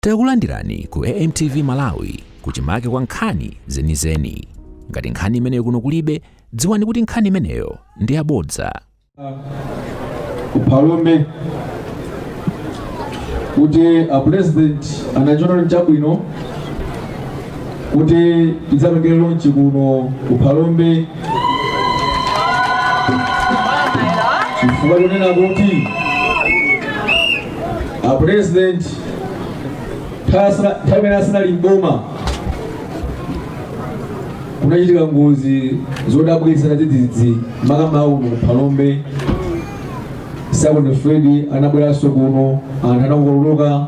Takulandirani ku AMTV Malawi kuchimake kwa nkhani zenizeni. Ngati nkhani imeneyo kuno kulibe, dziwani kuti nkhani imeneyo ndi yabodza. Ku Phalombe kuti a president anachiona chabwino kuti tidzapangire launch kuno ku Phalombe chifukwa chonena kuti a president nthawi imene asanali mboma kunachitika ngozi zodabwitsa zadzidzidzi makamaka kuno ku Phalombe. Cyclone Freddy anabweranso kuno, anthu anakokoloka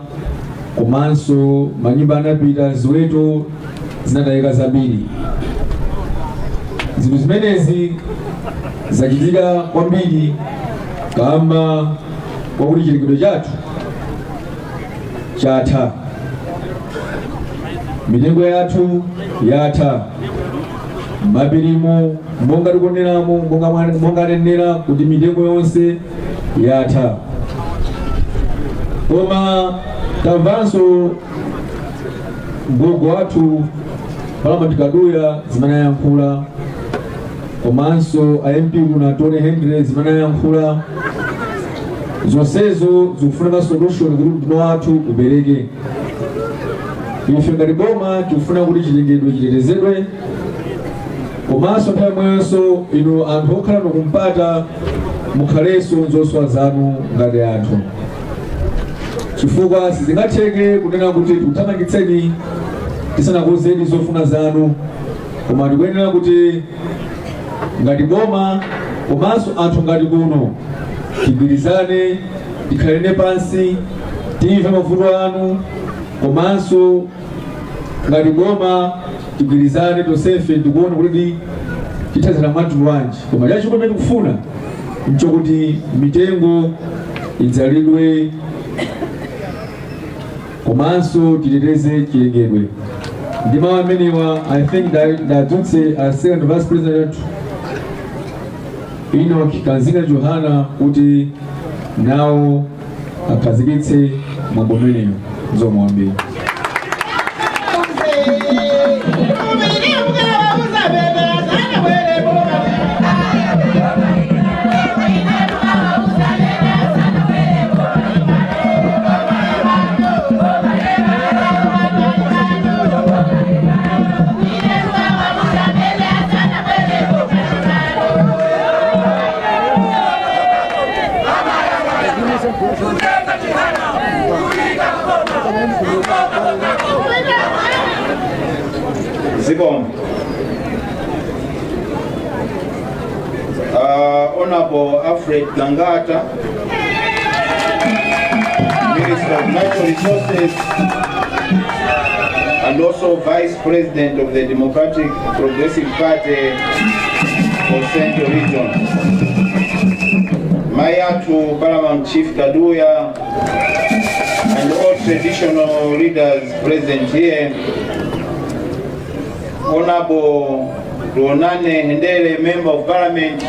komanso manyumba anapita, ziweto zinatayika zambiri. Zinthu zimenezi zachitika kwambiri kamba kwakuti chilengedwe chathu chatha, mitengo yathu yatha mapirimo monga tikuoneramo, monga anenera kuti mitengo yonse yatha. Koma tamvanso gogo wathu Paramount Kaduya zimene ayankhula, komanso a MP kuno Tony Henry zimene ayankhula, zonsezo zikufunika solution kuti unduna wathu upereke. Ife ngati boma tikufuna kuti chilengedwe chitetezedwe, komanso nthawi yomweyonso inu anthu okhala kuno kumpata mukhalenso nzosowa zanu ngati anthu, chifukwa sizingatheke kunena kuti tikuthamangitseni tisanakuuzeni zofuna zanu, koma tikuyenera kuti ngati boma komanso anthu ngati kuno tigwirizane, tikhalene pansi, timve mavuto anu, komanso ngati boma tigwirizane tonsefe ndikuona kuti tithandizana mwamtundu wanji. Koma chachikulu chimene tikufuna nchokuti mitengo idzalidwe komanso titeteze chilengedwe. Ndi mawu amenewa, I think ndadzutse a second vice president Enoch Kanzinga Johanna kuti nawo akhazikitse mwambo umenewu. Zikomo kwambiri. Zikomo. Honorable Alfred Gangata, Minister of Natural Resources and also Vice President of the Democratic Progressive Party for Central Region. Mayatu Paramount Chief Kaduya and all traditional leaders present here. Honorable Ronane Hendele, Member of Parliament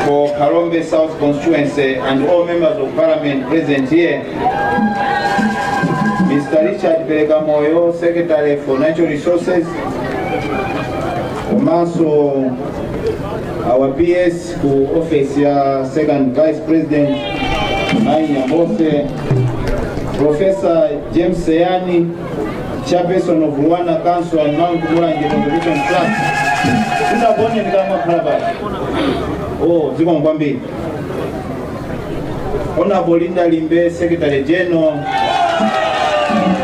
for Phalombe South constituency and all members of Parliament present here. Mr. Richard Pelekamoyo, Secretary for Natural Resources, komanso our PS ku office ya Second Vice President Mai Nyambose, Professor James Seyani, Chairperson of LUANAR Council and Mount Mulanje Conservation Trust. Sinakuone ndikamakhala pali. Oh, zikomo kwambiri. Honorable Linda Limbe, Secretary General,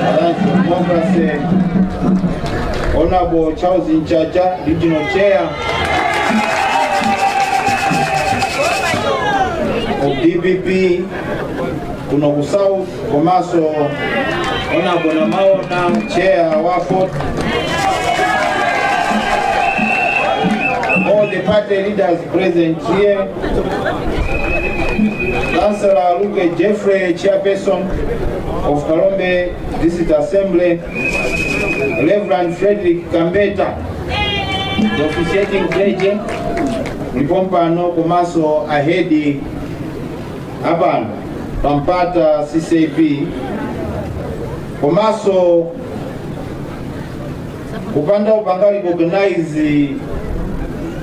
Alliance for Democracy. Honorable Charles Nchacha, Regional Chair of DPP kuno ku South, komanso Honorable Namaona, Chair wa AFORD. All the party leaders present here. Councillor Luke Jeffrey, Chairperson of Phalombe District Assembly, Reverend Frederick Kambeta, the officiating clergy, mulipo pano komanso a head apano. Pampata CCAP, komanso kupanda upanga recognize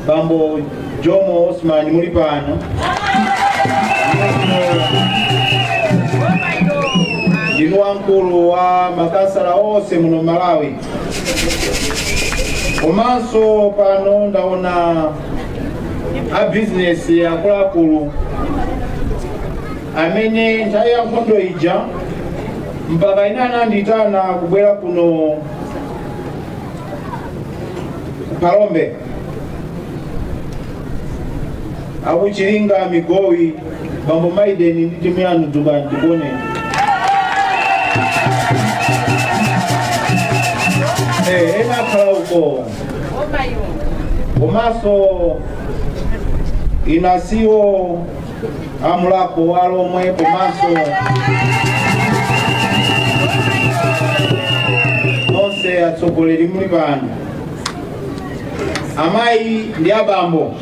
Bambo Jomo Osman muli pano, ndinu wamkulu wa makansala onse muno Malawi. Komanso pano ndaona a bizinesi akuluakulu amene nthawi ya nkhondo ija mpaka ine ananditana kubwera kuno Phalombe, akuchilinga Migowi, Bambo Maiden ndi timu yanu, dzukani tikuoneni. Ena akhala uko. Komanso inasiwo amulako walomwe, komanso nonse atsogoleri muli pano, amayi ndi abambo,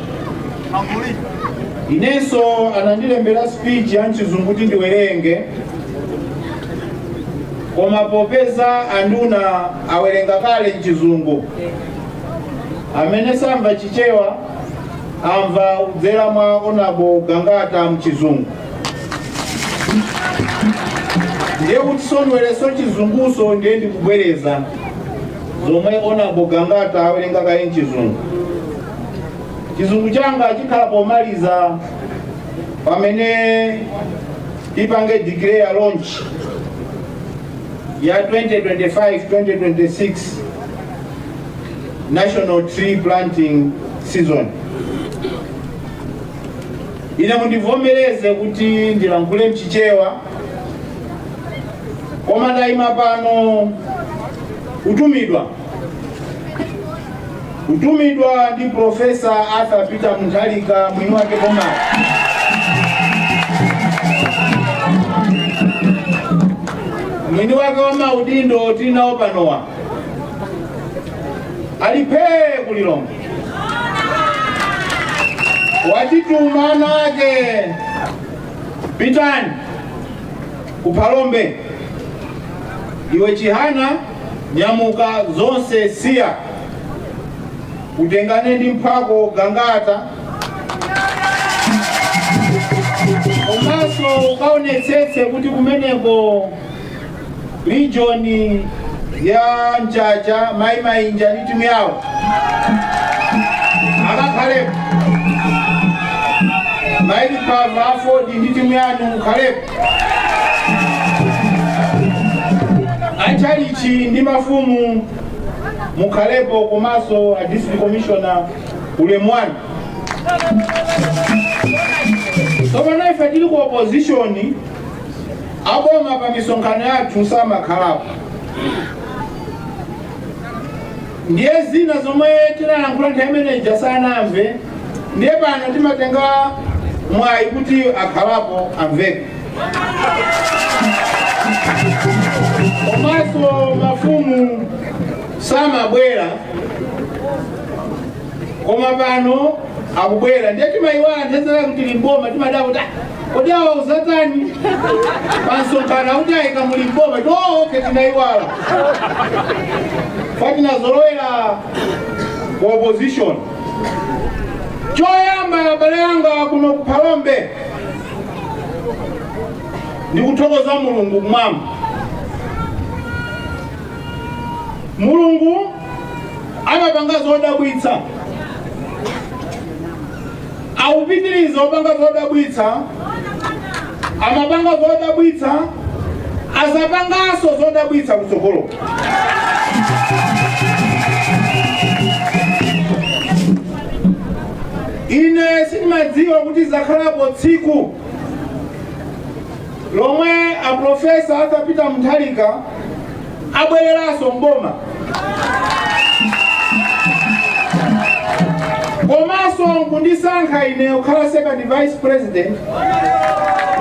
inenso anandilembera speech ya mchizungu kuti ndiwerenge, koma popeza anduna awerenga kale mchizungu, amene samva Chichewa amva kudzera mwa Honorable Gangata mchizungu. Ndiye kuti sonwereso chizunguso, ndiye ndikubwereza zomwe Honorable Gangata awerenga kale mchizungu. Chizungu changa chikhala pomaliza pamene tipange declare launch ya 2025-2026 National Tree Planting Season. Ine mundivomereze kuti ndilankhule mchichewa, koma ndayima pano kutumidwa ndi Professor Arthur Peter Mutharika mwini wake boma. Mwini wake wa maudindo tili nawo panowa aliphee kulilongo, watituma ana ake, pitani kuphalombe, iwe Chihana nyamuka, zonse siya, utengane ndi mphako Gangata, komanso ukaonetsetse kuti kumeneko region ya Mchacha, Mai Mainja ndi timu yawo akakhalepo, Mai Pava Aford ndi timu yanu mukhalepo, achalichi ndi mafumu mukhalepo, komanso a district commissioner, ulemu wanu. Tsopano ife tili ku opposition, aboma pa misonkhano yathu samakhalapo, ndiye zina zomwe tinalankhula nthawi imeneja sanamve, ndiye pano timatenga mwayi kuti akhalapo amveke. Komanso mafumu samabwera, koma pano akubwera, ndiye timayiwala nthezera kuti limboma, timadaba kuti, "Ah, kodi awa uzatani pansonkhano?" Akuti ayika muli mboma. Okay, tinayiwala fatinazolowera ku opposition. Choyamba, abale anga, kuno ku Phalombe ndikuthokoza Mulungu kumwamba. Mulungu amapanga zodabwitsa, akupitiriza opanga zodabwitsa, amapanga zodabwitsa, azapanganso zodabwitsa kutsogolo. Ine sindimadziwa kuti zakhalapo tsiku lomwe a Professor Arthur Peter Mutharika abwereranso mboma, komanso nkundisankha ine kukhala second vice president,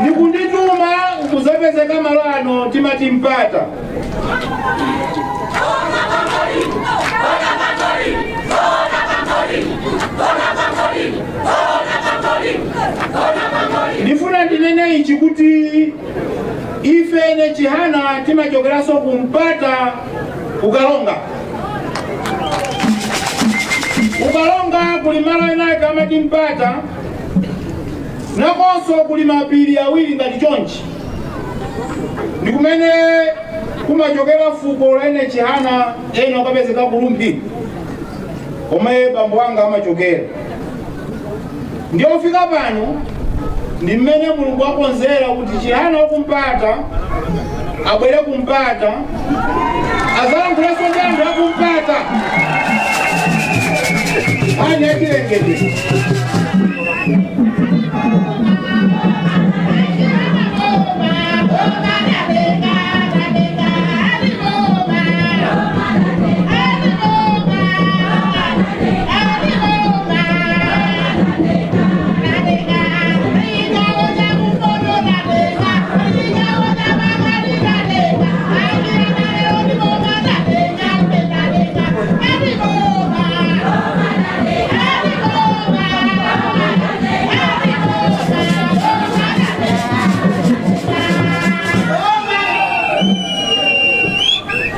ndikundituma nkuzapezeka malo ano timati Mpata. Ndifuna ndinene ichi kuti ife ene Chihana timachokeranso kumpata ukalonga. Ukalonga kuli malo enake amati Mpata, nakonso kuli mapiri awiri ngati chonchi, ndi kumene kumachokera fuko la ene Chihana. Ena ukapezeka ku Rumphi komwe bambo anga amachokera. Ndiye kufika pano ndi mmene Mulungu akonzera kuti Chihana wakumpata abwere kumpata azalankhulenso ndi anthu akumpata nkhani yachilengedwe.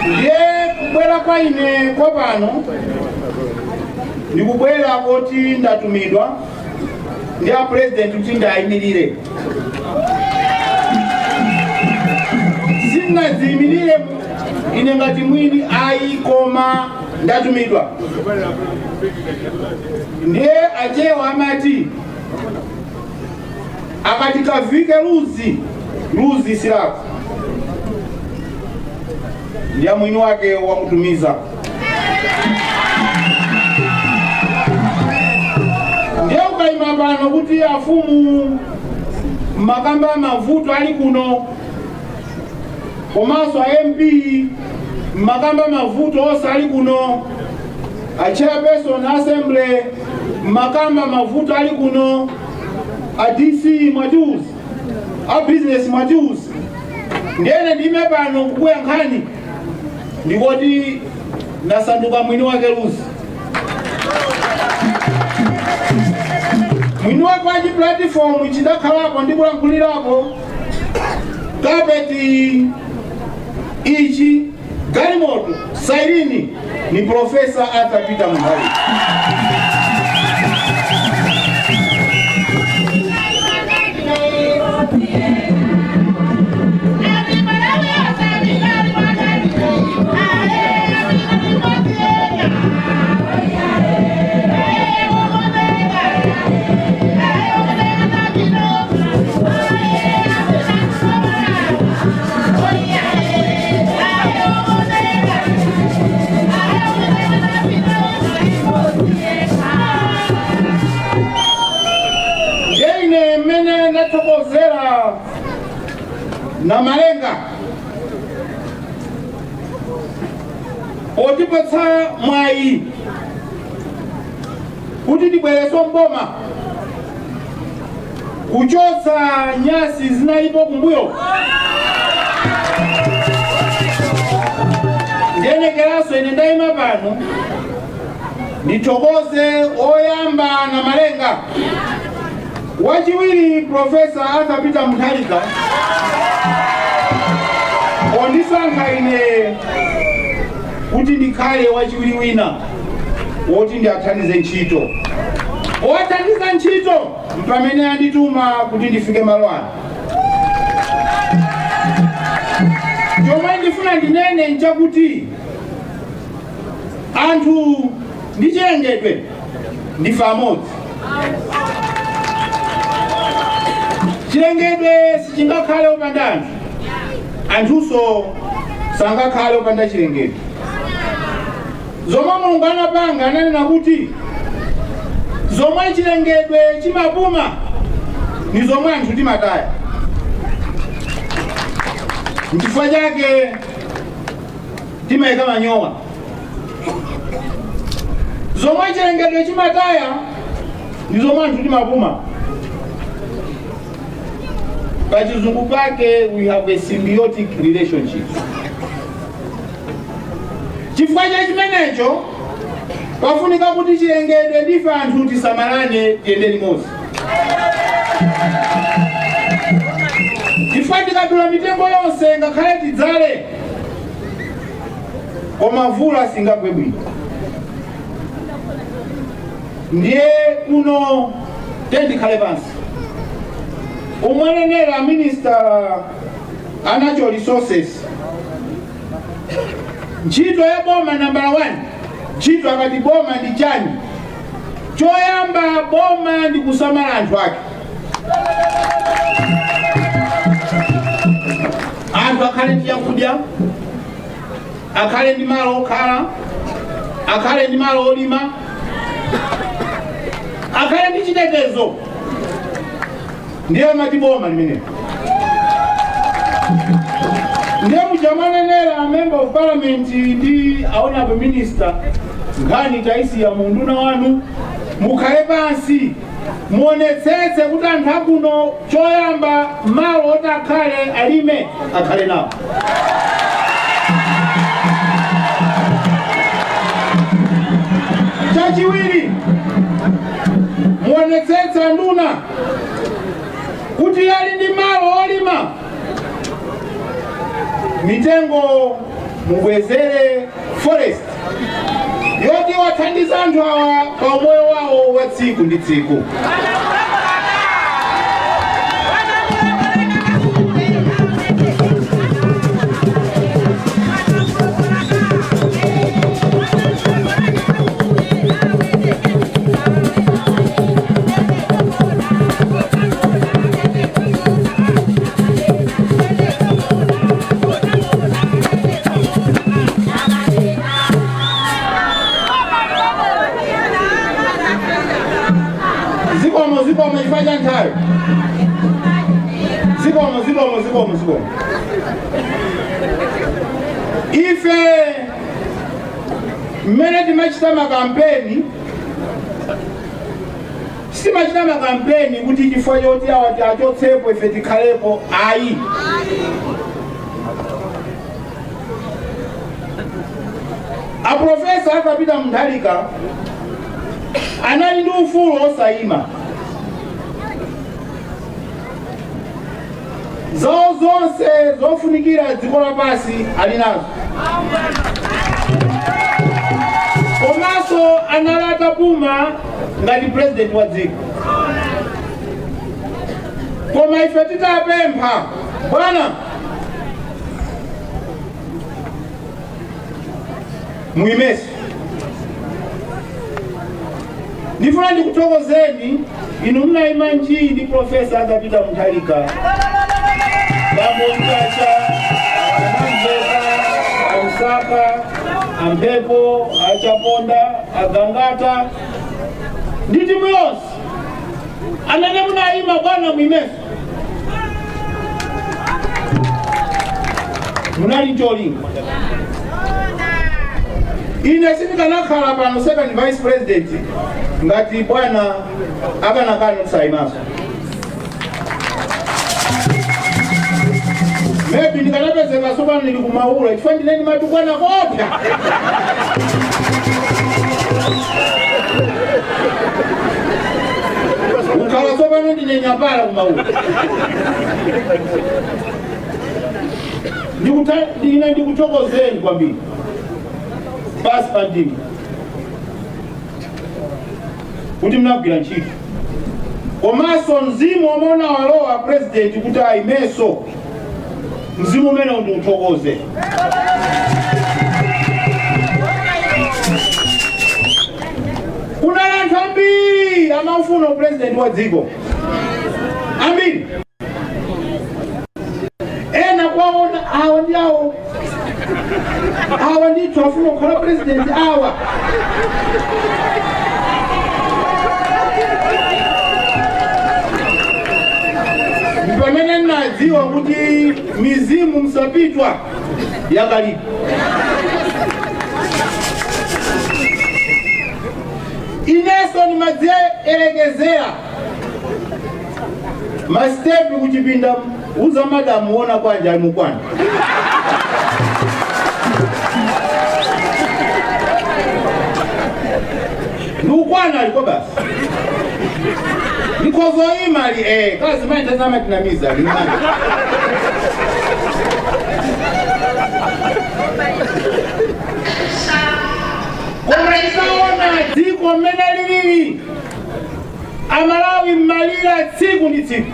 Ndiye kubwera kwa ine kwa pano ndikubwera koti ndatumidwa ndi a president kuti ndayimirire. Sindinadziyimirire ine ngati mwini ayi, koma ndatumidwa. Ndiye Achewa amati akati kavike luzi, luzi silako, ndiye mwini wake wamutumiza. Ndiye ukayima pano kuti afumu makamba mavuto ali kuno, komanso a MP makamba mavuto onse ali kuno, a chairperson assembly makamba mavuto ali kuno, a DC mwatiuzi, a business mwatiuzi, ndiyene ndime pano kukuyankhani ndikoti nasanduka mwini wake luzi, mwini wake wachi platform chidakhalapo ndikulankhulirapo kapeti ichi galimoto sairini ni Professor Arthur Peter Mutharika. Ine mmene ndathokozera na Malenga potipatsa mwayi kuti tibwereso mboma kuchotsa nyasi zinalipo kumbuyo, ndiyenekeranso ine ndayima pano ndithokoze oyamba na Malenga, wachiwiri Professor Arthur Peter Mutharika ondisankha ine kuti ndikhale wachiwiri wina woti ndiathandize ntchito. Owathandiza ntchito mpamene andituma kuti ndifike malo ano. Chomwe ndifuna ndinene nchakuti anthu ndi chilengedwe ndife amodzi. Chilengedwe sichingakhale opanda anthu, anthunso sangakhale opanda chilengedwe. Zomwe Mulungu anapanga, ananena kuti zomwe chilengedwe chimapuma ni zomwe anthu timataya. Nchifukwa chake timayika manyowa. Zomwe chilengedwe chimataya ndi zomwe anthu timapuma. Pachizungu pake, we have a symbiotic relationship. Chifukwa cha chimenecho pafunika kuti chilengedwe ndife anthu tisamalane, tiyende limodzi. Chifukwa tikadula mitengo yonse, ngakhale tidzale, koma mvula singagwe bwino. Ndiye kuno tendikhale pansi umwenenera Minister a Natural Resources, ntchito ya boma nambala 1, ntchito akati boma ndi chani? Choyamba, boma ndi kusamala anthu ake. Anthu akhale ndi chakudya, akhale ndi malo okhala, akhale ndi malo olima, akhale ndi chitetezo. Ndiye mati boma limenelo. Ndiye mujamanenera Member of Parliament ndi Honorable Minister, nkhani taisiya mu nduna wanu. Mukhale pansi, muonetsetse kuti anthu akuno choyamba malo oti akhale, alime, akhale nawo. Chachiwiri, muonetsetse nduna kuti ali ndi malo olima, mitengo mubwezere, forest yoti wathandiza anthu awa pa umoyo wawo wa tsiku ndi tsiku. Zikomo, zikomo chifukwa cha nthawi. Zikomo, zikomo, zikomo, zikomo. Ife mmene timachita makampeni, sitimachita makampeni kuti chifukwa choti awa achotsepo ife tikhalepo, ayi. Aprofesa akapita Mutharika anali ndi ufulu osayima. Zawo zonse zofunikira dziko lapansi ali nazo, komanso anali atapuma ngati president wa dziko. Koma ife titapempha, bwana, muimeso, ndifuna ndikuthokozeni inu mnayima njii ndi Profesa akapita Mutharika, bambo Mchacha, Anamveka, Amsaka, Amphepo, Achaponda, Agangata ndi timu yonse amene munayima. Bwana, muimeso, munali ncholinga. Ine sindikanakhala pano Second Vice President ngati bwana akanakana kusayimaso. Maybe ndikanapezeka sopano ndili kumaula, chifukwa ndineni matukwana kopya. Kukhala tsopano ndine nyapala kumaula. Ine ndikuthokozeni kwambiri pasi pa mtima kuti mnagwira ntchito, komanso mzimu omwe unawalowa President kuti ayimenso, mzimu umene ndiuthokoze. Kunali anthu ambiri amafuna upresident wa dziko, ambiri. Ena kwaona awa ndi awo, awa ndithu afuna kukhala president awa. Pamene nadziwa kuti mizimu msapitwa yakalipo. Inenso ndimadziyerekezera masitepi kuchipinda, uza madamu, ona kwanja ali mukwana. Ndikukwana aliko basi, ndikhoza. Tikozoima li kazi mayi tazama tinamiza limani. Koma tikaona dziko mmene lilili, Amalawi mmalira tsiku ndi tsiku.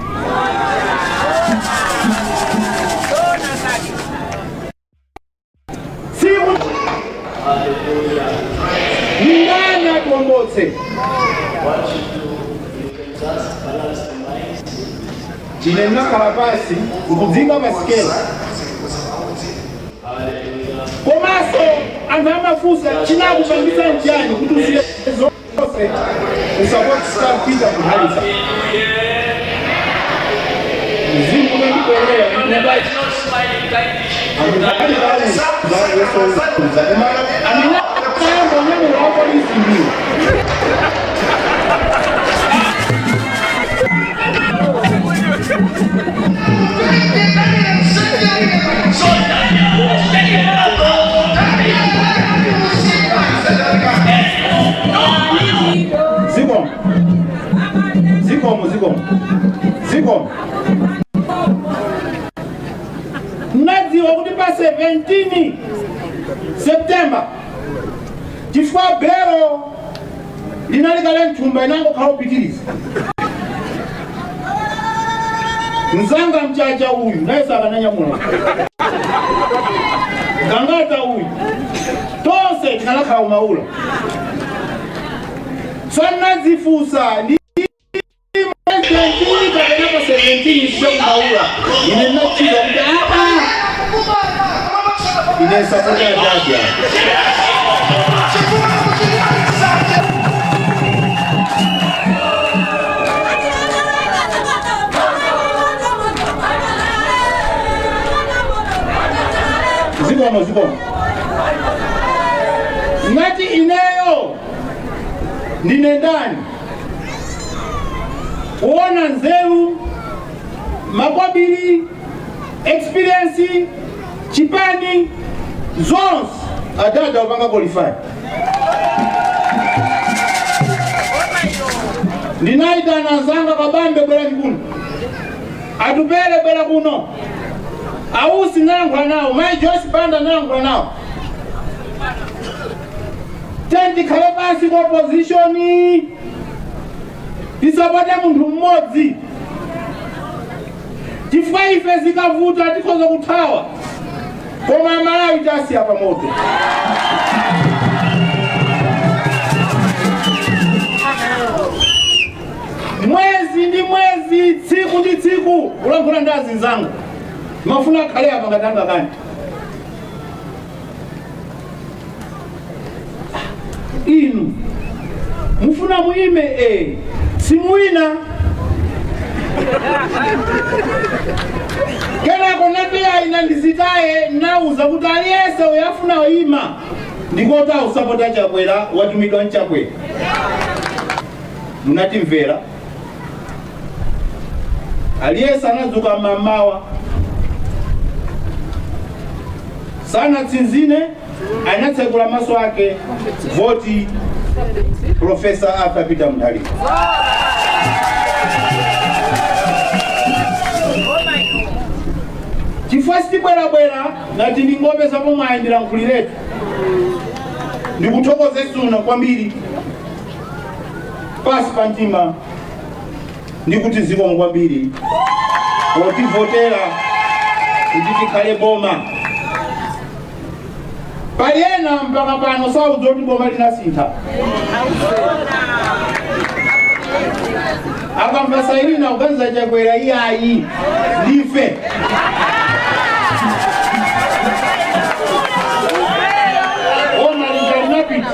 Tsiku ndani atiwombotse? Ine ndinakhala pasi nkudzika pasikelo. Komanso anthu amafunsa chinakupangitsa nchiyani kuti usiye zonse usapoti star Peter Mutharika. Mzimu unandibwerera amene ayamba unyamula wa polisi ndiwo. Zikomo. Zikomo, zikomo. Zikomo. Mnadziwa kuti pa 17 September chifukwa belo linali kale mthumba inangokhala kupitiriza. Mzanga mchacha uyu naye sakananyamula. Gangata uyu tonse tikanakhala umaula. So nadzifunsa ndi president kapena pa 17 sikumaula. Ine nachiza kuti ine sapota jaja. Zikomo, zikomo. Ngati ineyo ndine ndani kuona nzeru, makwabiri, experience, chipani zonse adada upanga qualify. Ndinaitana anzanga Kabambe bwera kuno, Atupele bwera kuno, Ausi nayankhula nawo, Mai Joyce Banda nayankhula nawo. Tikhale pansi ku opposition tisapote munthu mmodzi, chifukwa ife zikavuta tikhoza kuthawa, koma Malawi tasiya pamoto. Mwezi ndi mwezi, tsiku ndi tsiku, kulankhula ndi azinzanga, mafuna akhale apa ngati angakani. Inu mufuna muime simuina. Kenako natiya ina ndizitaye nauza kuti aliyense uyafuna uyima ndikota usapota Chakwera watumidwa nchakwera. Munatimvera aliyense anadzuka mamawa sana tsinzine anatsekula maso ake voti Professor Arthur Peter Mutharika. Chifukwa sitibwerabwera ngati ndingopeza pomwe ayendera nkhuliretu. Ndikuthokoze suna kwambiri pasi pa mtima ndikuti zikomo kwambiri potivotera kuti tikhale boma. Pali ena mpaka pano saudziwa kuti boma linasintha. Akamva sairina kuganiza Chakwera iyayi ndife. Boma lija linapita.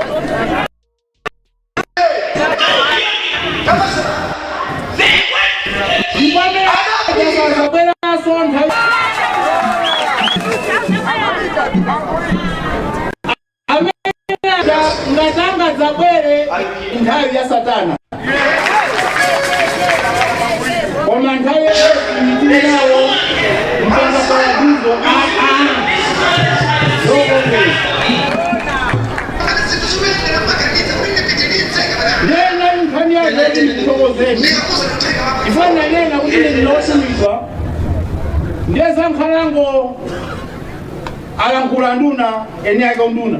Ngatanga zabwere nthawi ya Satana, koma nthawi ya Yesu tili nawo mpaka paradizo. Ndena nkhani yake ndithokozeni. Chifukwa nanena kuti ine ndine wotumidwa, ndiye za nkhalango alankhula nduna, eni ake nduna.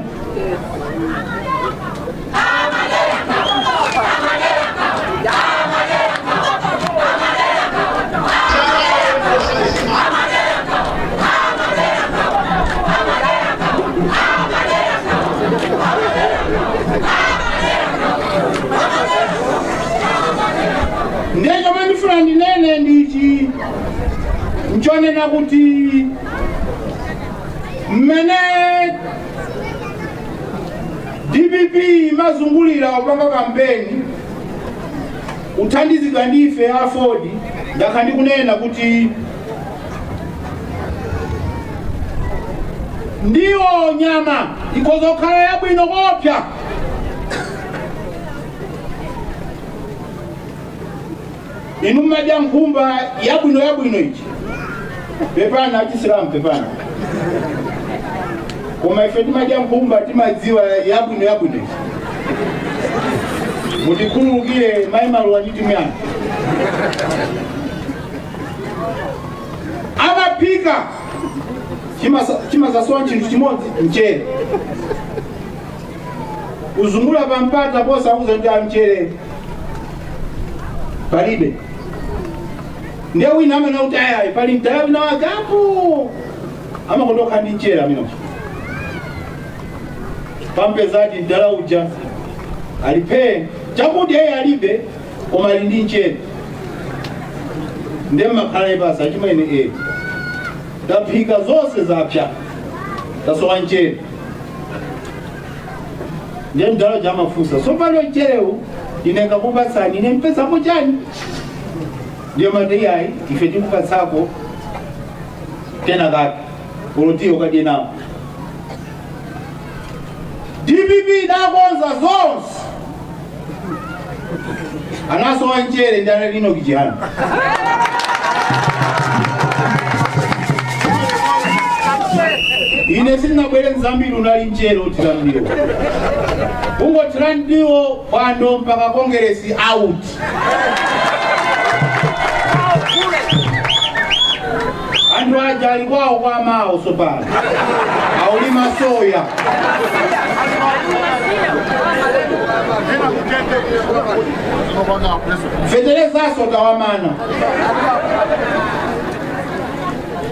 Ndiye chomwe ndifuna ndinene ndichi, nchonena kuti mmene DPP imazungulira kupanga kampeni kuthandizidwa ndi ife a AFORD, ndakhala ndikunena kuti ndiwo nyama ikhoza kukhala yabwino kopsa, inu mmadya nkhumba yabwino yabwino ichi, pepana achisilamu, pepana, koma ife timadya nkhumba timadziwa yabwino yabwino ichi. Mutikhululukire mayi Maluwa ndi timu yanu. Amaphika chimazasowa chinthu chimodzi, mchere. Kuzungula pampata posakuza kuti amchere palibe. Ndiye wina amene kuti ayayi pali mdala wina wake apo amakonda kukhala ndi mchere amene pampezadi mdala uja alipe chakudya iye alibe koma ali ndi mchere. Ndiye mmakhala basi achimwene e taphika zonse zapya tasowa mchere. Ndiye mdala uja amafunsa, tsopano mcherewu ine ngakupatsani ine mpezapo chani? Ndiye mati iyayi ife tikupatsako kena kake ulotiyo ukadye nawo. DPP idakonza zonse, anasowa mchere ndi anali Enoch Chihana. Ine sindinabwere nzambiri, unali mchere uthira mdiwo, ungothira mdiwo pano mpaka kongeresi out. Anthu aja ali kwawo kwa amawo sopano aulima soya. Feterezaso tawamana.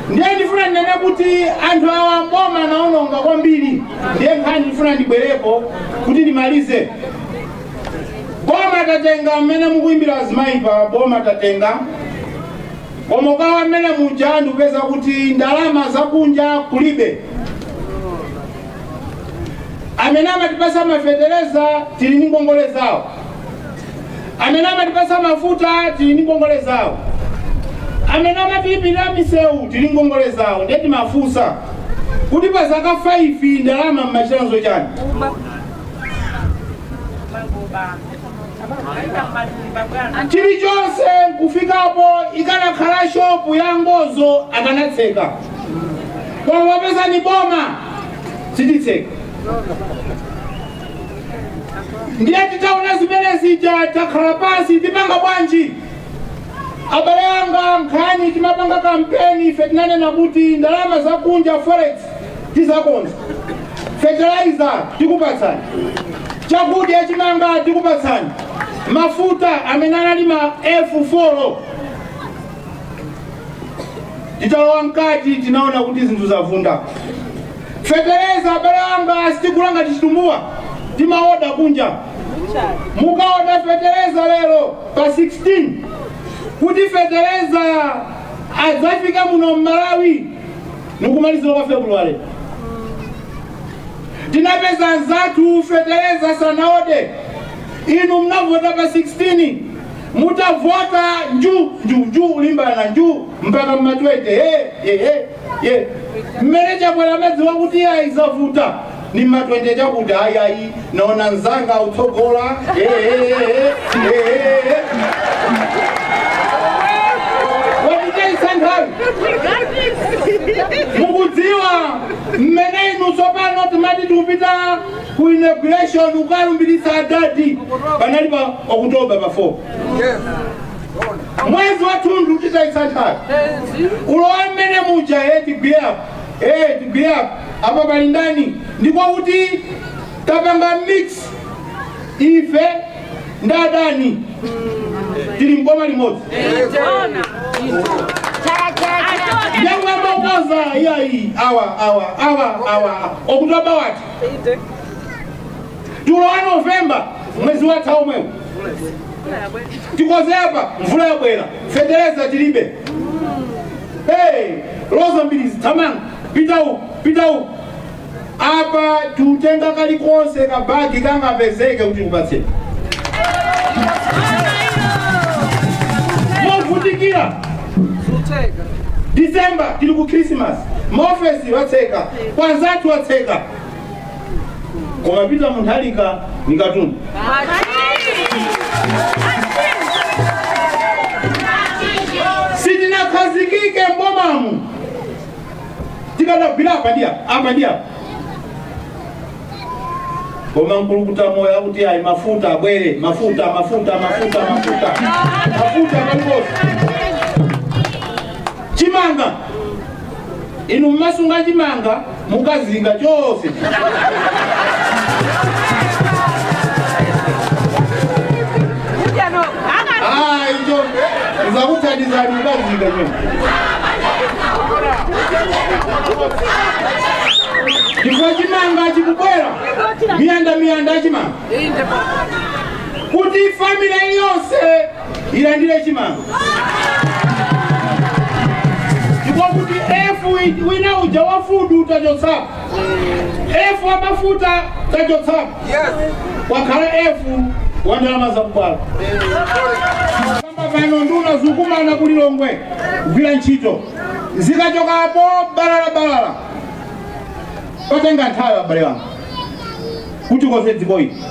Ndiye ndifuna ndinene kuti anthu awa mboma naononga kwambiri. Ndiye nkhani ndifuna ndibwerepo kuti ndimalize. Boma tatenga, mmene mukuimbira azimayi pa boma tatenga, koma ukawa mmene muja ndikupeza kuti ndalama zakunja kulibe. Amene amatipasa mafetereza tili ndi ngongole zawo, amene amatipasa mafuta tili ndi ngongole zawo, amene amatilipirira misewu tili ndi ngongole zawo. Ndiye timafunsa kuti pa zaka 5 ndalama mmachita chani? Chilichonse nkufikapo ikanakhala shopu ya ngozo akanatseka, koma popeza ni boma sititseka. Ndiye titaona zimene zija takhala pansi, tipanga bwanji? Abale anga, nkhani timapanga kampeni ife tinanena kuti ndalama zakunja forex tizakonza, fertilizer tikupatsani, chakudya chimanga tikupatsani, mafuta amene anali ma F4. Titalowa mkati tinaona kuti zinthu zavunda. Fetereza, abale anga, sitigula ngati chitumbuwa, timaoda kunja. Mukaoda fetereza lero pa 16 kuti fetereza adzafika muno m'Malawi nikumalizira kwa February. Tinapeza anzathu fetereza sanaode. Inu mnavota pa 16, mutavota nju nju nju ulimbana nju mpaka mma 20 he he he ye mmene Chakwera amadziwa kuti ayi zavuta ni mma 20 chakuti ayi ayi naona nzanga utsogola he he he he he he watitayisa nthawi. Mukudziwa mmene inu tsopano timati tikupita ku inauguration ukalumbiritsa adadi panali pa October pa 4. Mwezi wathunthu titayitsa nthawi kulowa mmene muja, e tigwire apa, e tigwire apa, apa pali ndani? Ndikwakuti tapanga mix, ife ndi adani tili mboma limodzi. Yang'amba iyayi, awa awa awa awa October wati tulowa November, mwezi watha omwewo, tikoze apa, mvula yabwera, fetereza tilibe. Hey, loza mbiri zithamanga, pita uku, pita uku, apa tutenga kalikonse kabagi kangapezeke kuti kupatseni movutikira. December tili ku Christmas, maofesi watseka, kwanzathu watseka, koma Peter Mutharika ni katundu. Sitinakhazikike mbomamu, tikadagwira apa ndi apa, apa ndi apa, koma mkulukuta moyo akuti ayi, mafuta abwere, mafuta, mafuta, mafuta, mafuta, mafuta paliponse. Chimanga, inu mmasunga chimanga mukazinga chonse. Ah, icho nzakuthandizani mukazinga chonse, chifukwa chimanga chikubwera miyanda miyanda achimanga kuti family iliyonse ilandire chimanga, ndipo kuti F wina uja wa food tachotsapo, F wa mafuta tachotsapo, wakhala F wa ndalama zakubwalo. Kamba pano nduna zikukumana ku Lilongwe kugwira ntchito, zikachokapo balala balala. Patenga nthawi, abale wanga, kuti konse dziko ili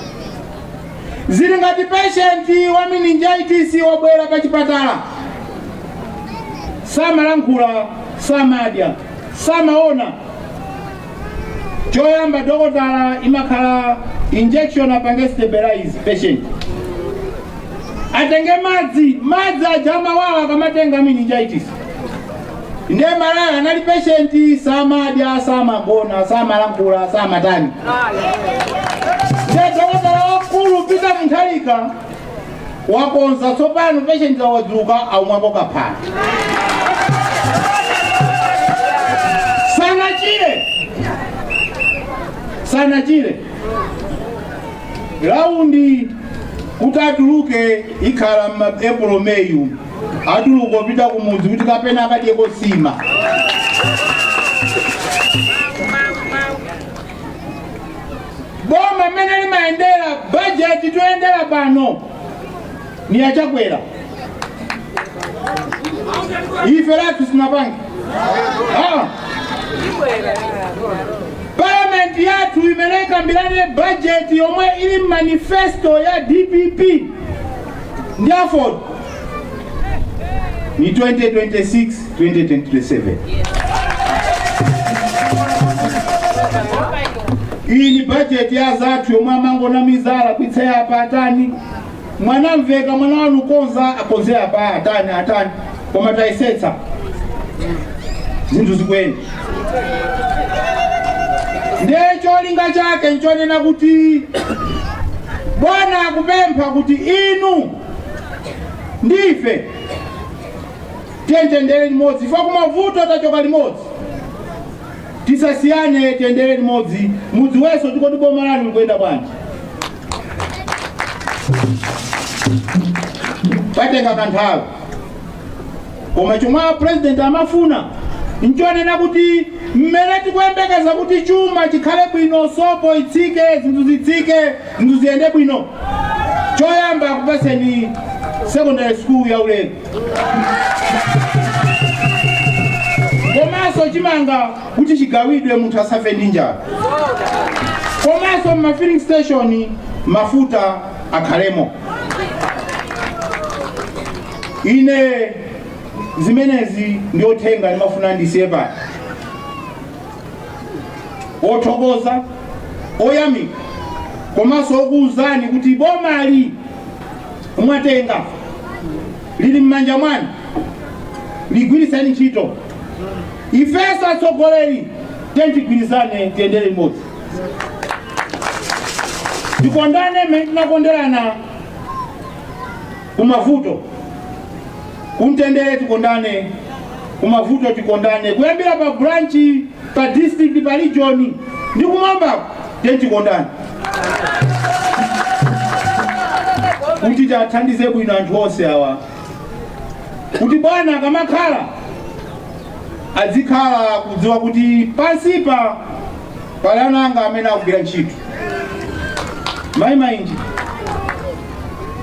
zili ngati patient wa meningitis wabwera pa chipatala, samalankhula, samadya, samaona. Choyamba dokotala imakhala injection, apange stabilize patient, atenge madzi, madzi aja amawawa akamatenga meningitis. Ndiye Malaya anali patient, samadya, samagona, samalankhula, samatani. Ndiye dokotala wakulu Peter Mutharika wakonza tsopano, patient wadzuka, aumwapo kaphala. Sanachire, sanachire, round kuti atuluke ikhala ma April, May, atuluka opita kumudzi kuti kapena akadyeko sima. Boma mmene limayendera, bajeti toyendera pano ni yachakwera, ife lathu sinapange. Ah. Palamenti yathu imene ikambirane bajeti yomwe ili manifesto ya DPP ndi AFORD ni 2026 2027. Iyi ni bajeti ya zathu yomwe amangona mizala kwitseya apa, atani, mwanamveka mwana wanu konza akonze apa, atani atani, koma tayisetsa zinthu zikuyenda. Ndiye cholinga chake nchonena kuti bwana akupempha kuti inu ndife tiyendere limodzi, ife kumavuto tachoka limodzi, tisasiyane, tiyendere limodzi. Mudziwenso tikoti boma lanu likuyenda bwanji. Patenga kanthawi, koma chomwe a president amafuna nchonena kuti mmene tikuyembekeza kuti chuma chikhale bwino, sopo itsike, zinthu zitsike, zinthu ziyende bwino, choyamba akupaseni secondary school ya ulere, komanso chimanga kuti chigawidwe, munthu asafe ndi njala, komanso mma filling station mafuta akhalemo. Ine zimenezi ndi uthenga ndimafuna ndisiye pano, othokoza, oyamika, komanso okuwuzani kuti bomali mwatenga Lili m'manja mwanu, ligwiritseni ntchito. Ifenso atsogoleri tigwirizane, tiyendere limodzi, tikondane mmene tinakonderana kumavuto, kumtendere tikondane, kumavuto tikondane, kuyambira pa branch, pa district, pa region ndi kumwambako. Tikondane kuti tiathandize bwino anthu onse awa, kuti bwana akamakhala adzikhala kudziwa kuti pansipa pali ana anga amene akugwira ntchito. Mayi Mainji,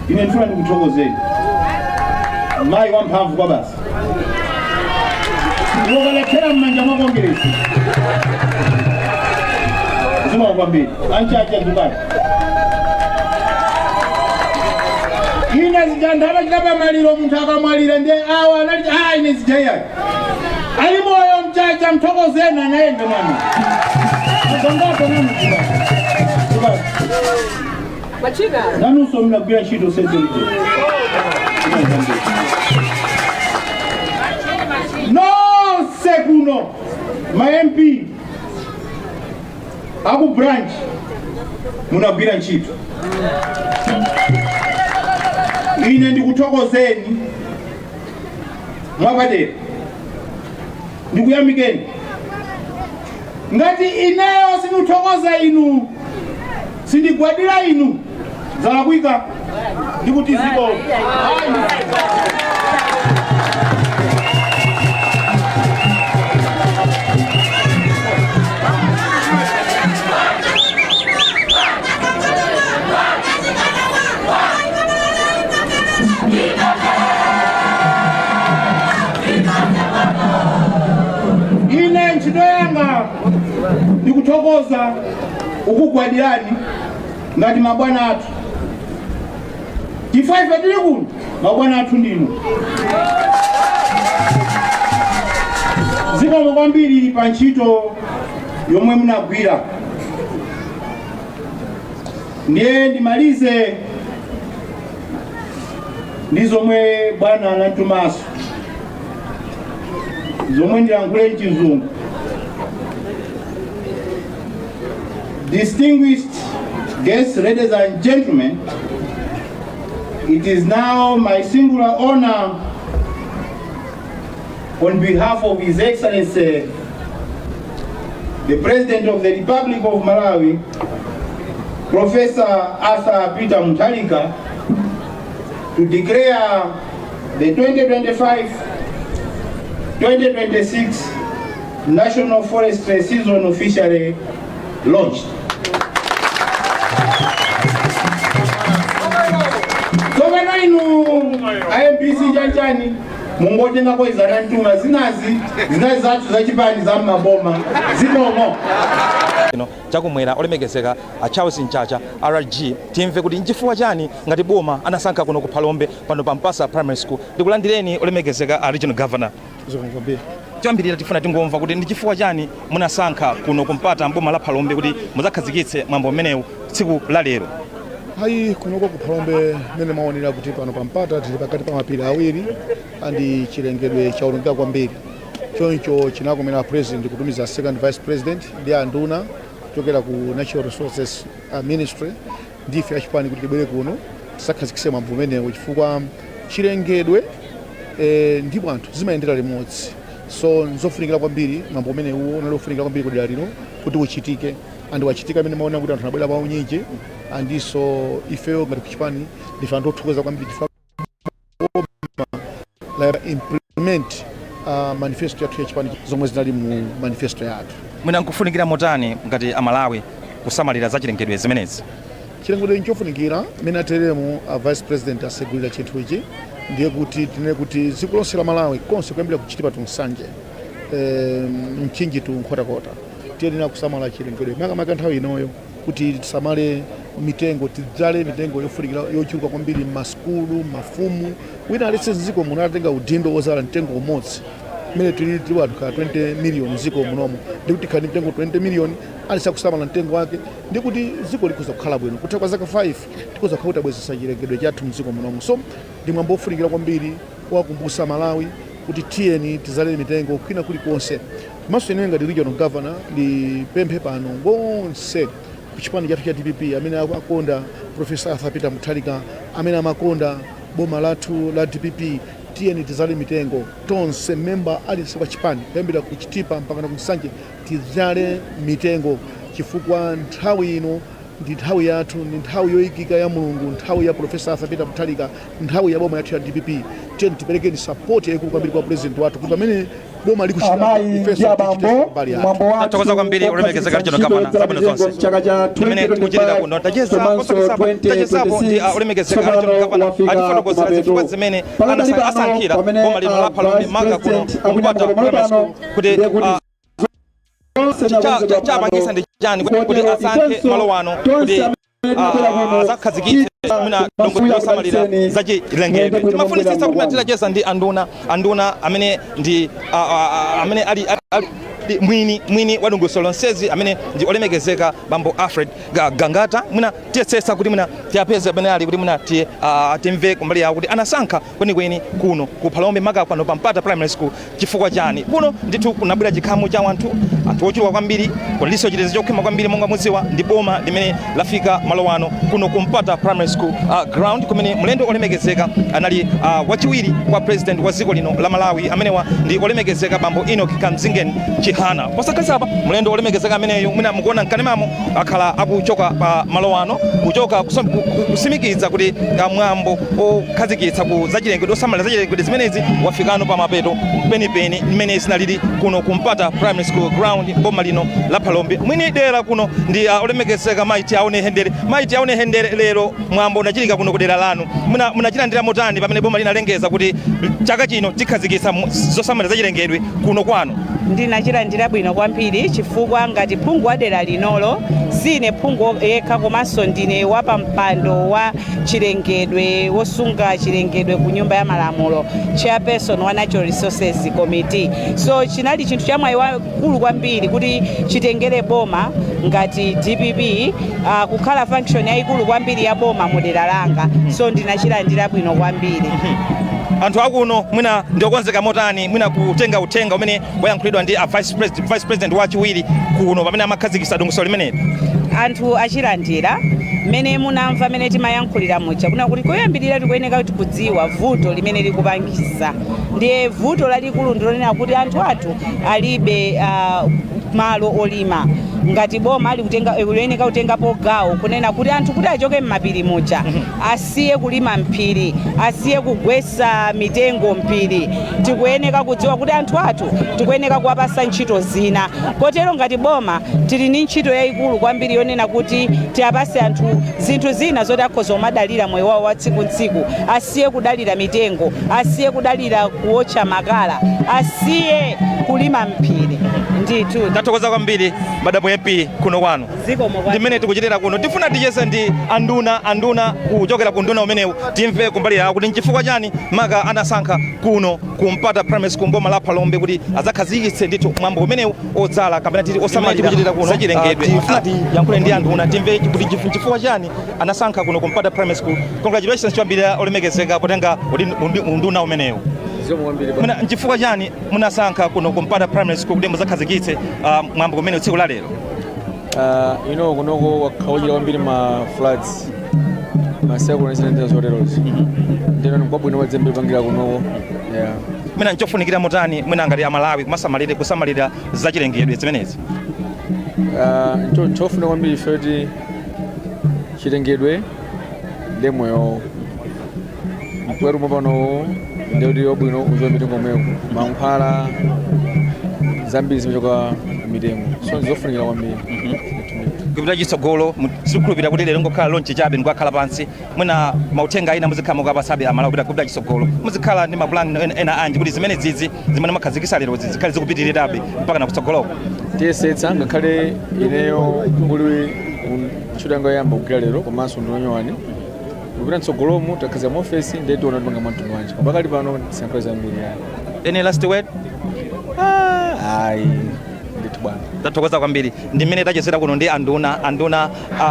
ine ndifuna ndikuthokozeni, mayi wamphamvu kwa basi, wokalakhera m'manja mwa Kongeresi. Zikomo kwambiri. Anchacha dzukani. Ine zija anthu amachita pamaliro, munthu akamwalira ndiye awa anali a ine zija iyayi. Ali moyo Mchacha, mthokozeni, anayenda mwana agongapo nanu. Dzukani, dzukani. Nanunso mnagwira ntchito sezolije. Nonse kuno, ma MP aku branch, munagwira ntchito. Ine ndikuthokozeni mwapadera, ndikuyamikeni. Ngati ineyo sindikuthokoza inu, sindigwadira inu, zalakwika. Ndikuti ziko. Ine ntchito yanga ndikuthokoza, ukugwadirani ngati mabwana athu, chifukwa ife tili kuno mabwana athu ndinu. Zikomo kwambiri pa ntchito yomwe munagwira. Ndiye ndimalize ndi zomwe bwana anantumaso, zomwe ndilankhule mchizungu. Distinguished guests, ladies and gentlemen, it is now my singular honor, on behalf of His Excellency, the President of the Republic of Malawi, Professor Arthur Peter Mutharika, to declare the 2025-2026 National Forestry Season officially launched. Tsopano inu iMBC chanchani, mungotengako izana mtuma zinazi zinazi zathu zachipani za mmaboma. Zikomo. Ino chakumwera, olemekezeka a Charles Mchacha RG, timve kuti nchifukwa chani ngati boma anasankha kuno ku Phalombe, pano pa Mpasa Primary School. Ndikulandireni, olemekezeka a regional governor. Choyambirira tifuna tingomva kuti ndi chifukwa chani munasankha kuno kumpata mboma la Phalombe kuti mudzakhazikitse mwambo umenewu tsiku la lero. Hayi, kunoko ku Phalombe, mmene mwaonera kuti pano pampata tili pakati pa mapiri awiri andi chilengedwe chaonongeka kwambiri, choncho chinakomera President kutumiza Second Vice President ndi anduna kuchokera ku Natural Resources Ministry ndife achipani kuti tibwere kuno tisakhazikitse mwambo umenewu, chifukwa chilengedwe ndipo anthu zimayendera limodzi. So nzofunikira kwambiri, mwambo umenewu unali ofunikira kwambiri kudera lino kuti uchitike, and wachitika amene maona kuti anthu anabwera paunyinji. Andinso ifeyo ngati kuchipani ndife anthu othokoza kwambiri chifukwa boma la implement manifesto yathu yachipani, zomwe zinali mu manifesto yathu. Mwina nkufunikira motani ngati Amalawi kusamalira za chilengedwe zimenezi? Chilengedwe nchofunikira. Mmene ateremu a Vice President asegulira chinthu ichi, ndiye kuti tinene kuti dziko lonse la Malawi konse, kuyambira kuchitipa to Nsanje, Mchinji to Nkhotakota, tiyenera kusamala chilengedwe, makamaka nthawi inoyo, kuti tisamale mitengo, tidzale mitengo yofunikira yochuluka kwambiri m'masukulu, mafumu, wina aliyense mdziko muno atatenga udindo wozala mtengo umodzi. Mmene tili anthu ka 20 million mdziko munomo, ndikuti tikhale ndi mitengo 20 million. Aliyense akusamala mtengo wake, ndi kuti dziko likhoza kukhala bwino. Kutha kwa zaka 5 tikhoza kukhala tabwezesa chilengedwe chathu mdziko munomu. So ndi mwambo ofunikira kwambiri wakumbutsa Malawi kuti tiyeni tizale mitengo kwina kulikonse. Komanso ine ngati regional governor ndipemphe pano ngonse kuchipani chathu cha DPP amene akonda Professor Arthur Peter Mutharika, amene amakonda boma lathu la DPP, tiyeni tizale mitengo tonse. Memba aliyense wa chipani kuyambira ku Chitipa mpaka na ku Nsanje, tizale mitengo, chifukwa nthawi ino ndi nthawi yathu, ndi nthawi yoyikika ya Mulungu, nthawi ya Professor Arthur Peter Mutharika, nthawi ya boma yathu ya DPP. Tiyeni tiperekeni support yayikulu kwambiri kwa president wathu kuti pamene boma likuchita, Amayi ndi ifenso abambo, tichite mbali yathu. mwambo wathu Tathokoza kwambiri, olemekezeka Regional Governor, zabwino zonse. Chaka cha Timene tikuchitira kuno tacheza 2025 posakisapa tachezapo ndi olemekezeka Regional Governor, wafika atifotokozera zifukwa kumapeto. zimene Pakadali pano, asankhira pamene, boma lino la Phalombe, Vice maka kuno President Mpata akunyamula Primary School, pano, kuti ndiye kuti zonse cha- chapangisa ndi chani kuti Kotero asankhe ifenso malo wano tonse kuti amene tinabwera kuno, azakhazikitse mwina dongosolo losamalira zachilengedwe. Timafunitsitsa kuti tilacheza ndi anduna amene ndi amene ali mwini wa dongosolo lonsezi, amene ndi olemekezeka bambo Alfred Gangata. Mwina tiyesesa kuti mwina tiyapeze amene ali kuti mwina timve kumbali yawo kuti anasankha kwenikweni kuno ku Phalombe, maka pano pa Mpata Primary School, chifukwa chani. Kuno ndithu kunabwera chikhamu cha wanthu, anthu ochuluka kwambiri, kuliso chitetezo chokhwima kwambiri. Monga mudziwa, ndi boma limene lafika malo ano kuno ku Mpata Primary School ground, kumene mlendo olemekezeka anali wachiwiri kwa president wa dziko lino la Malawi, amenewa ndi olemekezeka bambo Enoch Kamzingen Chihana. Posakhalitsapa mlendo olemekezeka ameneyo, mwina mukuona mkanemamo, akhala akuchoka pa malo ano, kuchoka kusimikiza kuti mwambo okhazikitsa ku zachilengedwe, osamalira zachilengedwe zimenezi, wafikano pa mapeto penipeni mmene zinalili kuno ku Mpata Primary School ground, boma lino la Phalombe. Mwini dera kuno ndi olemekezeka Mayi Tiaone Hendere. Mayi Tiaone Hendere, lero mwambo unachitika kuno ku dera lanu. Munachilandira motani pamene boma linalengeza kuti chaka chino tikhazikitsa zosamalira zachilengedwe kuno kwanu? Ndinachilandira bwino kwambiri, chifukwa ngati phungu wa dera linolo, sine phungu yekha, komanso ndine wapampando wa chilengedwe, wosunga chilengedwe ku Nyumba ya Malamulo, chairperson wa Natural Resources Committee. So chinali chinthu chamwayi wakulu kwambiri kuti chitengere boma ngati DPP kukhala function yayikulu kwambiri ya boma mu dera langa. So ndinachilandira bwino kwambiri. Anthu akuno mwina ndiokonzeka motani mwina kutenga uthenga umene wayankhulidwa ndi a vice president wachiwiri kuno pamene amakhazikitsa dongosolo limeneli? Anthu achilandira. Mmene munamva mmene timayankhulira muja, kuna kuti koyambirira tikuyeneka kuti kudziwa vuto limene likupangisa. Ndiye vuto lalikulu ndilonena kuti anthu athu alibe malo olima. Ngati boma likuyeneka kutengapo gawo kunena kuti anthu kuti achoke m'mapiri muja, asiye kulima mphiri, asiye kugwesa mitengo mphiri. Tikuyeneka kudziwa kuti anthu athu tikuyeneka kuwapasa ntchito zina. Kotero ngati boma tili ndi ntchito yayikulu kwambiri yonena kuti tiyapase anthu zinthu zina zoti akhoza kumadalira moyo wawo wa tsiku tsiku, asiye kudalira mitengo, asiye kudalira kuwotcha makala, asiye kulima mphiri ndithu. Tathokoza kwambiri, Madam MP, kuno kwanu. Zikomo. Ndimene tikuchitira kuno. Tifuna ticheze ndi anduna kuchokera ku nduna umenewu, timve kumbali yawo kuti nchifukwa chani maka anasankha kuno ku Mpata Primary School, boma la Phalombe, kuti adzakhazikitse ndithu mwambo umenewu odzala kapena titi osamalira zachilengedwe. Tifuna tiyankhule ndi anduna, timve kuti nchifukwa chani anasankha kuno ku Mpata Primary School. Congratulations choyambirira, olemekezeka, potenga unduna umenewu. Mwina nchifukwa chani munasankha kuno ku Mpata Primary School kuti mudzakhazikitse mwambo umene tsiku la lero? Kunoko wakhawochera kwambiri ma floods, ma cyclone zinendera zoterozo, ndino kwabwino kwadzembe pangira kunoko, yeah. Mwina nchofunikira motani mwina ngati Amalawi kumasamalire kusamalira zachilengedwe zimenezi? Nchofuna kwambiri ife kuti chilengedwe ndi moyo. Mpweru pano ndikuti wabwino uchoka mitengo mweko, mankhwala zambiri zimachoka mitengo, so ndizofunikira kwambiri. Kupita chitsogolo, sikukhulupirira kuti lero ngokhala launch chabe ndikukhala pansi. Mwina mauthenga ina muzikhala mukapasabe Amalawi kupita chitsogolo, muzikhala ndi mapulani ena anji kuti zimene zizi zimene makhazikisa lero zikhale zikupitirirabe mpaka na kutsogoloko? Tiyesetsa. Ngakhale ineyo kuli ntchito yanga yoyamba kugwira lero, komanso ndinonyowani kupita mtsogolomu, takhazika mu ofesi, ndiye tiona tipanga mwamtundu wanji. Koma pakali pano tisayankhule zambiri, yayi. Any last word? Ayi, ndili ndithu, bwana. Tathokoza kwambiri. Ndi mmene tachezera kuno ndi anduna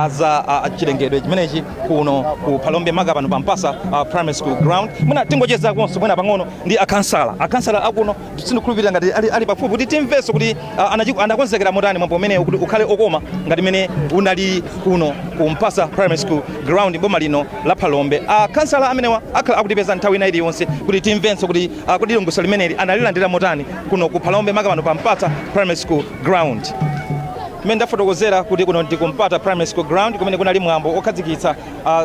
za chilengedwe chimenechi kuno ku Phalombe, maka pano pa Mpasa Primary School ground. Mwina tingocheza konso mwina pang'ono ndi akhansala akuno. Sindikhulupirira ngati ali pafupi kuti timvenso kuti anakonzekera motani mwambo umenewu kuti ukhale okoma ngati mmene unali kuno ku Mpasa Primary School ground, boma lino la Phalombe. Akhansala amenewa akhala akutipeza nthawi ina iliyonse kuti timvenso kuti dongosolo limeneli analilandira motani kuno ku Phalombe, maka pano pa Mpata Primary School ground. Mmene ndafotokozera kuti kuno ndi ku Mpata Primary School ground, kumene kunali mwambo okhazikitsa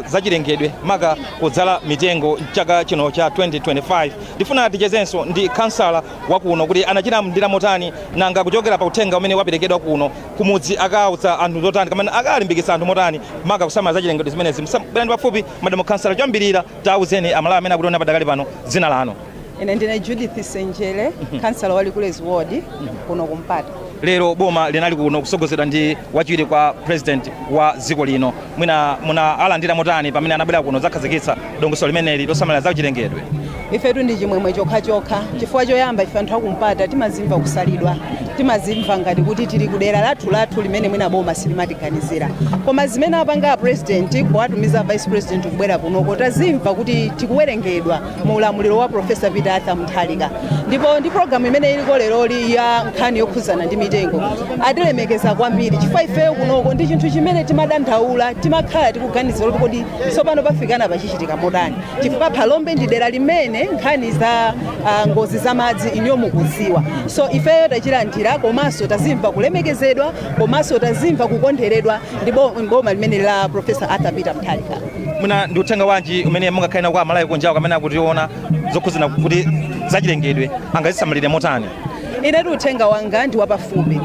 zachilengedwe, maka kudzala mitengo chaka chino cha 2025. Ndifuna tichezenso ndi kansala wakuno kuti anachilandira motani, nanga kuchokera pa uthenga umene waperekedwa kuno kumudzi akawuza anthu zotani kamene akalimbikitsa anthu motani, maka kusamala zachilengedwe zimenezi. Bwerani pafupi, madam kansala. Choyambirira, tauzeni Amalawi amene akutiona padakali pano dzina lanu. Ine ndine Judith Senjere, kansala wa Likulezi Ward kuno kuMpata. Lero boma linali kuno kusogozedwa ndi wachiwiri kwa president wa dziko lino. Mwina muna alandira motani pamene anabwera kuno zakhazikitsa dongosolo limeneli losamalira zachilengedwe? Ifetu ndi chimwemwe chokhachokha, chifukwa choyamba ife anthu akuMpata timazimva kusalidwa, timazimva ngati kuti tili kudera lathu lathu limene mwina boma silimatiganizira. Koma zimene apanga a president kuwatumiza vice president kubwera kunoko, tazimva kuti tikuwerengedwa mu ulamuliro wa Professor Peter Arthur Mutharika. Ndipo ndi programu imene iliko leroli ya nkhani yokhuzana ndi mitengo, atilemekeza kwambiri, chifukwa ifeyo kunoko ndi chinthu chimene timadandaula, timakhala tikuganizira kuti kodi tsopano pafikana pachichitika motani, chifukwa Phalombe ndi dera limene nkhani za ngozi za madzi iniyo mukudziwa. So ifeyo tachilandira, komanso tazimva kulemekezedwa, komanso tazimva kukondweredwa ndi boma limene la Professor Arthur Peter Mutharika. Mwina ndi uthenga wanji umene mungakhale nawo kwa Amalawi kunjawo kamene akutiona zokhuzana kuti zachilengedwe angazisamalire motani? Inetu uthenga wanga ndi wapafupi.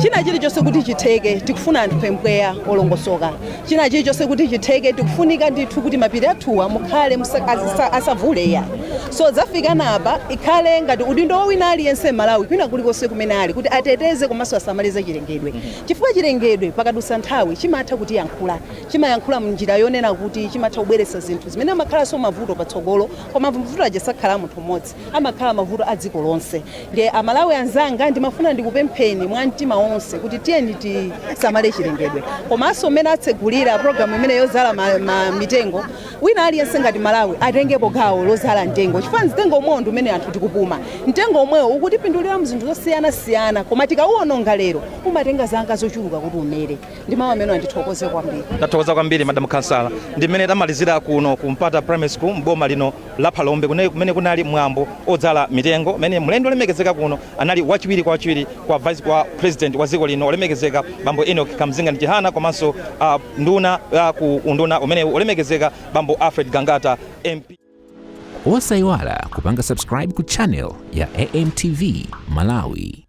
China chilichonse kuti chitheke, tikufuna anthu pempweya olongosoka. China chilichonse kuti chitheke, tikufunika ndithu kuti mapiri athuwa mukhale asavule ya. So zafika napa, ikhale ngati udindo wa wina aliyense Malawi kwina kulikonse kumene ali kuti ateteze komanso asamalize chilengedwe, chifukwa chilengedwe pakadutsa nthawi chimatha kutiyankhula, chimayankhula mnjira yonena kuti chimatha kubweretsa zinthu zimene amakhalanso mavuto patsogolo. Koma mavuto aja sakhala munthu mmodzi, amakhala mavuto a dziko lonse. Ndiye Amalawi anzanga, ndimafuna ndikupempheni mwa mtima wonse kuti tiyeni tisamale chilengedwe. Komanso mmene atsegulira programu imene yozala mitengo, wina aliyense ngati Malawi atengepo gawo lozala mtengo, chifukwa mtengo omwewo ndi umene anthu tikupuma. Mtengo omwewo ukutipindulira mzinthu zosiyanasiyana, koma tikauwononga lero umatenga zaka zochuluka kuti umere. Ndi mawu amene andithokoze kwambiri. Tathokoza kwambiri, madam kansala. Ndi mmene tamalizira kuno ku Mpata Primary School, mboma lino la Phalombe, kumene kunali mwambo odzala mitengo, umene mlendo olemekezeka kuno anali wachiwiri kwa vice kwa president wa dziko lino, olemekezeka bambo Enoch Kamzingani Chihana, komanso nduna ku unduna umene olemekezeka bambo Alfred Gangata MP. Osayiwala kupanga subscribe ku channel ya AMTV Malawi.